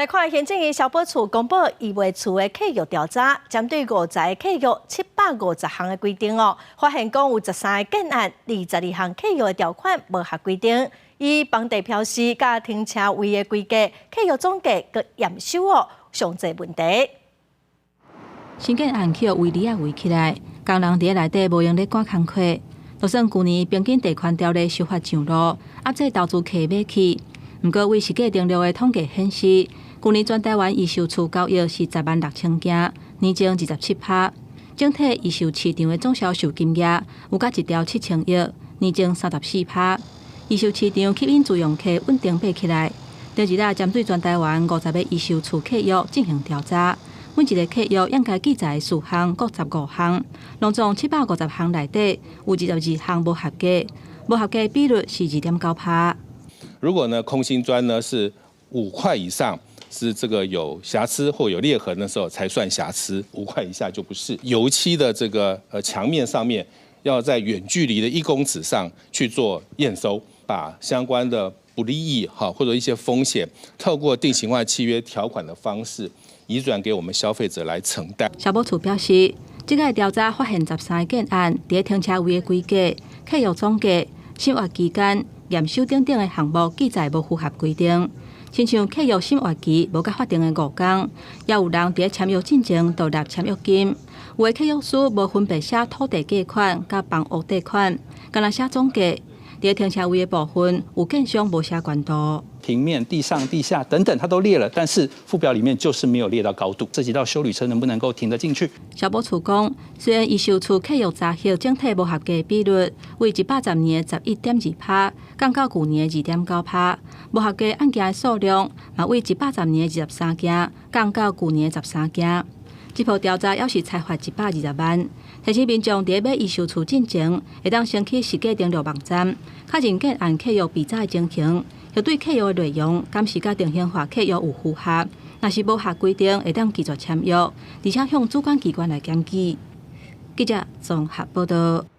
來看行政院消保處公布預賣厝的契約調查，針對五十个契約750項的規定哦，發現講有13個建案，22項契約的條款無合規定，以房地標示佮停車位的規格、契約總價佮驗收哦，上濟問題。新建案去予圍籬仔圍起來，工人佇內底無閒咧趕工課。就算舊年平均地權條例修法上路，壓制投資客買起，毋過為實價登錄的統計顯示，舊年全台灣預售厝交易是10萬6千件，年增27%。整體預售市場的總銷售金額有甲1兆7千億，年增34%。預售市場吸引自用客穩定買起來。第二日針對全台灣50個預售厝契約進行調查，每一個契約應該記載事項各十五項，攏總750項內底有22項無合格，無合格比率是2.9%。如果呢空心磚呢是5塊以上，是這個有瑕疵或有裂痕的時候才算瑕疵，5塊以下就不是。油漆的這個牆面上面要在遠距離的1公尺上去做驗收，把相關的不利益哈或者一些風險，透過定型化契約條款的方式移轉給我們消費者來承擔。消保處表示，這個調查發現13個建案，佇停車位的規格、契約總價、審核期間、驗收等等的項目記載無符合規定。親像契約審核期無佮法定的5工，也有人佇簽約進前就納簽約金。有的契約書無分別寫土地價款佮房屋貸款，干焦寫總價。佇停車位的部分，有建商無寫懸度。平面、地上、地下等等，它都列了，但是附表裡面就是沒有列到高度，涉及到休旅車能不能夠停得進去？消保處講，雖然預售厝契約查核整體無合格比率為110年的11.2%，降到舊年的2.9%，無合格案件的數量嘛為110年的23件，降到舊年的13件。這波調查猶是裁罰120萬，提醒民眾佇買預售厝進前，會當先去實價登錄網站，確認建案契約備載的情形，核對契約的內容，敢是佮定型化契約有符合，若是無合規定，會當拒絕簽約，而且向主管機關來檢舉。記者綜合報道。